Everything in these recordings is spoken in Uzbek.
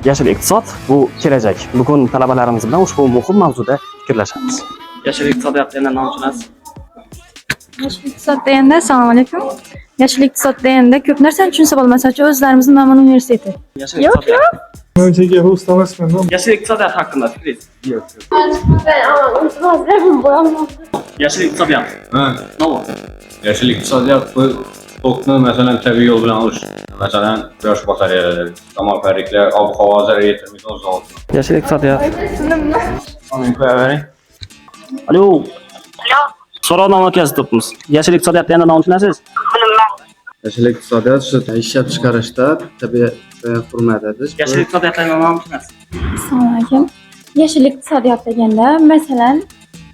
Yashil iqtisod bu kelajak. Bugun talabalarimiz bilan ushbu muhim mavzuda fikrlashamiz. Yashil iqtisodiyot deganda nima tushunasiz? Yashil iqtisod deganda, assalomu alaykum. Yashil iqtisod deganda ko'p narsani tushunsa bo'ladi. Masalan, o'zlarimizni Namangan universiteti. Yashil iqtisodiyot. Önce usta emasman. Yashil iqtisodiyot haqida fikringiz? Yo'q. Yashil iqtisodiyot. Ha, Nima bu? Yashil iqtisodiyot bu tokni masalan tabiiy yo'l bilan olish. Masalan, quyosh batareyalari, samoparliklar, ob-havo zarar yetirmaydigan zavodlar. Yashil iqtisodiyot. Alo. So'rovnoma o'tkazib turibmiz. Yashil iqtisodiyot deganda nima tushunasiz? Yashil iqtisodiyot shu ishlab chiqarishda tabiatga hurmat etish. Yashil iqtisodiyot deganda nima tushunasiz? Assalomu alaykum. Yashil iqtisodiyot deganda, masalan,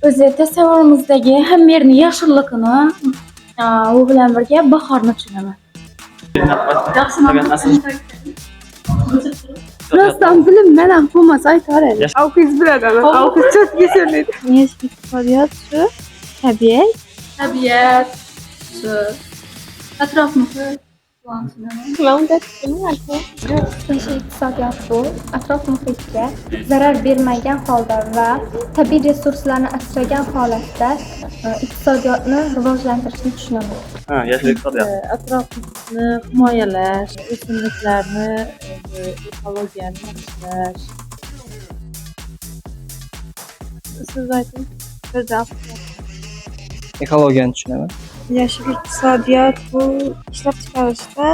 o'zi tasavvurimizdagi hamma yerni yashilligini, u bilan birga bahorni tushunaman. Tabiatni asrash. Rostdan bilim ham bo'lmasa aytaveradi. Avqiz biladi, avqiz cho'tga so'rlaydi. Yashil iqtisodiyot shu tabiat. Tabiat, shu atrof muhit. Yashil iqtisodiyot bu atrof muhitga zarar bermagan holda va tabiiy resurslarni asragan holatda iqtisodiyotni rivojlantirishni tushunaman. Ha, yashil iqtisodiyot. Atrof muhitni himoyalash, o'simliklarni, ekologiyani yaxshilash. Siz ayting. Ekologiyani tushunaman. Yashil iqtisodiyot bu ishlab chiqarishda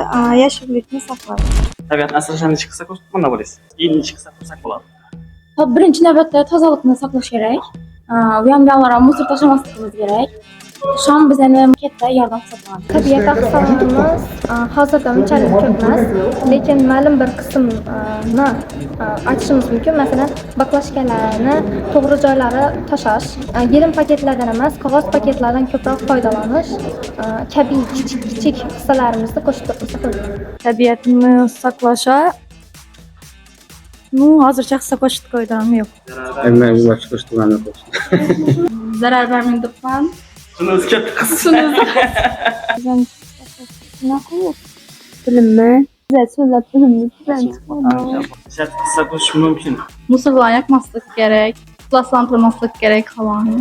yashillikni saqlash. Tabiatni asrashni necha qilsak qanday bo'lasiz? Necha qilsak qilsak bo'ladi? Birinchi navbatda tozalikni saqlash kerak. U ham yonlara мусор tashlamasligimiz kerak. Shu ham bizani katta yordam hisoblanadi. Tabiat hisobimiz hozirda unchalik ko'p emas, lekin ma'lum bir qismni aytishimiz mumkin. Masalan, baklashkalarni to'g'ri joylari tashlash, yelim paketlardan emas, qog'oz paketlardan ko'proq foydalanish kabi kichik-kichik hissalarimizni qo'shib tursa bo'ladi. Tabiatni saqlasha, ну, hozircha hissa qo'shib qo'yganim yo'q. Men ishlab chiqarish tumanida. Zarar bermaydigan. Shuni o'zi katta qism. Bilinmay. So'zlab bilimni. Ishlab chiqsa qo'shish mumkin. Мусор larni yoqmaslik kerak, ifloslantirmaslik kerak havoni.